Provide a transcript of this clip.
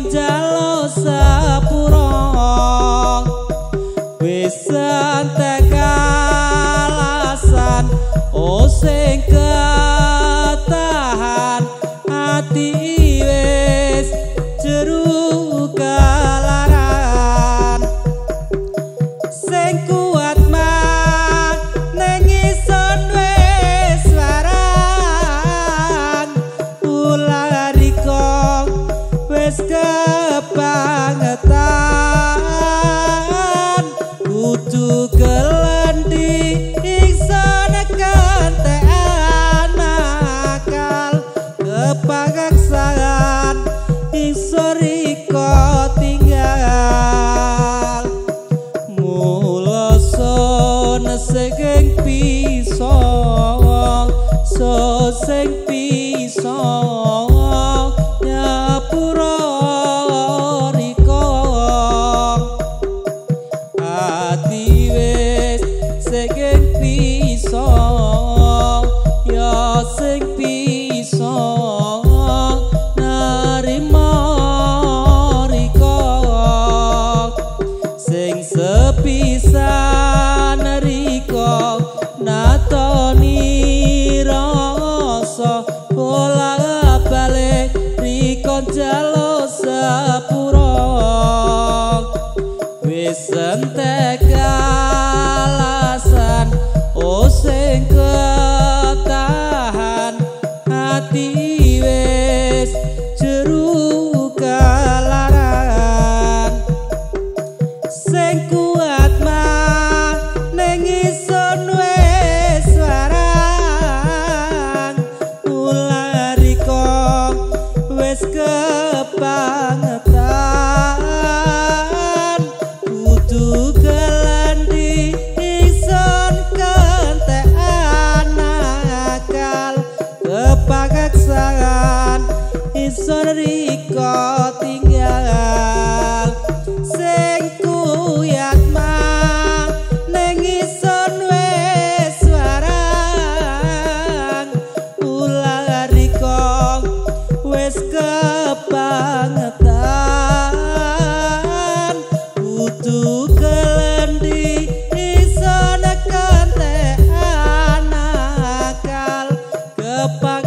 njaluk sepuro wis entek alasan oh sing ketahan ati wis jeru kelaran sing kuat mah ning isun wis warang ulah rika wis kebangetan kudu kelendi ingsun kentekan akal kepaksaan ingsun rika tinggal mula sun sing bisa so sing bisa nyapura rika ati wis sing bisa ya sing bisa narima rika sing sepisan rika natoni rasa bola balik rika njaluk sepuro wis entek alasan oh sing ketahan ati wis jeru kalaran sing kuat mah ning isun wis warang ulah rika wis kebangetan kudu kelendi ingsun kentekan akal kepaksaan ingsun rika tinggal sing kuyat mah ning ingsun wis warang ulah rika wis kebangetan kudu kelendi ingsun kentekan akal kepaksaan.